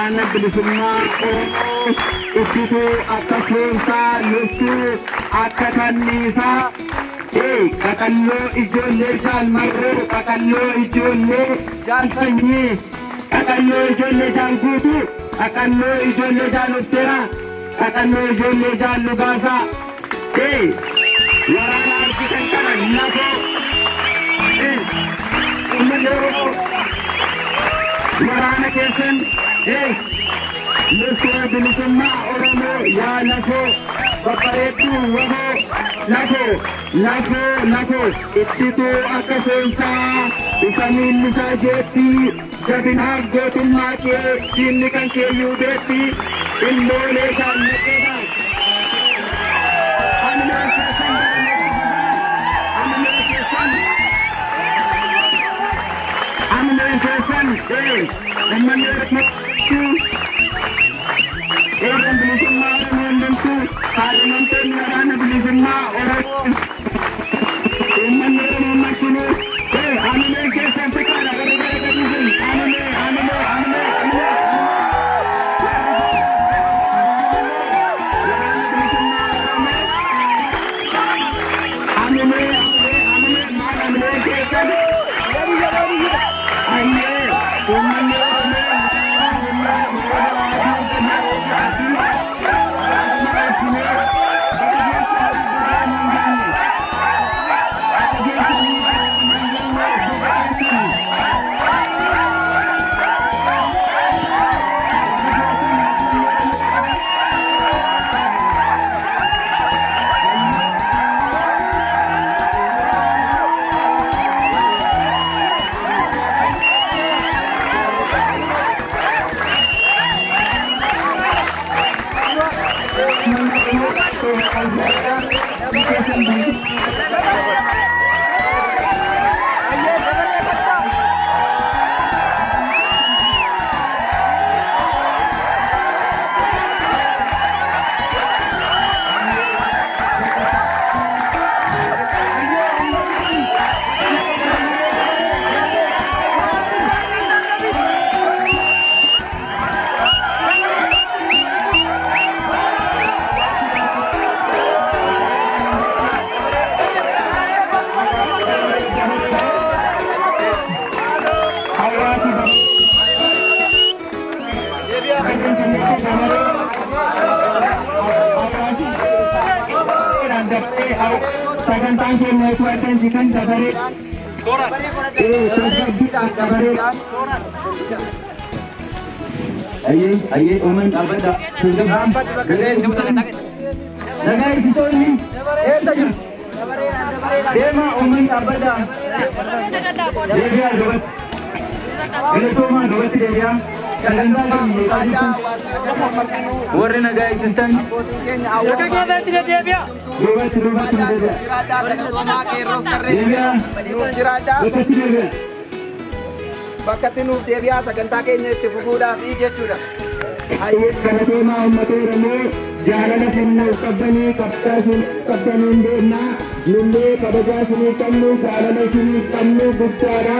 Waraana Bilisummaa Oromoo ittituu akka soonsaa, loltuu akka kanniisaa. Qaqalloo ijoollee Jaal Marroo, qaqalloo ijoollee Jaal Sanyii, qaqalloo ijoollee Jaal Guutuu, qaqalloo ijoollee Jaal Obseeraa, qaqalloo ijoollee Jaal Lugaasaa. Waraana argitan kana lafoo uummanni Oromoo waraana keessan loltuu bilisummaa Oromoo, yaa lafoo babbareedduu waboo, lafoo, lafoo, lafoo ittituu akka soonsaa isa miilli isaa jeetti, jabinaaf gootummaa kee diinni kan keeyyuu beetti, ilmoolee jaalladheedha. Hamileen keessan hamileen keessan hamileen keessan uummanni Oromoo qeerroon bilisummaa Oromoo hundumtuu, kaadhimamtoonni waraana bilisummaa Oromoo, uummanni Oromoo martinuu hamileen keessan xiqqaadha. Warri gara gadii sun hamilee, hamilee, hamilee, hamilee. Waraana bilisummaa Oromoo hamilee, hamilee, hamilee, maal hamileen keessan? Ayyee, uummanni Oromoo Sagantaan keenya utuu addaan citan dabaree tasgabbiidhaan dabaree. Ayyee, ayyee, uumaan dhaabbadha. Nagaa eegsitoonni eessa jiru? Deemaa, uummanni dhaabbadha. Deebi'aa duubatti. Galatoomaa, duubatti deebi'aa. Sagantaa keenya jeeqaa jirtu. Warri nagaa eegsistan duubatti, duubatti nu deebi'aa. Deebi'aa. Bakkatti deebi'aa. Bakkatti nuuf deebi'aa, sagantaa keenya itti fufuudhaaf jechuudha. Ayyee, galatoomaa uummata Oromoo, jaalala sinnuuf qabdanii, kabajaa isiniif qabdanii hin beeknaa. Nullee kabajaa isinii qabnu, jaalala isiniif qabnu guddaadha.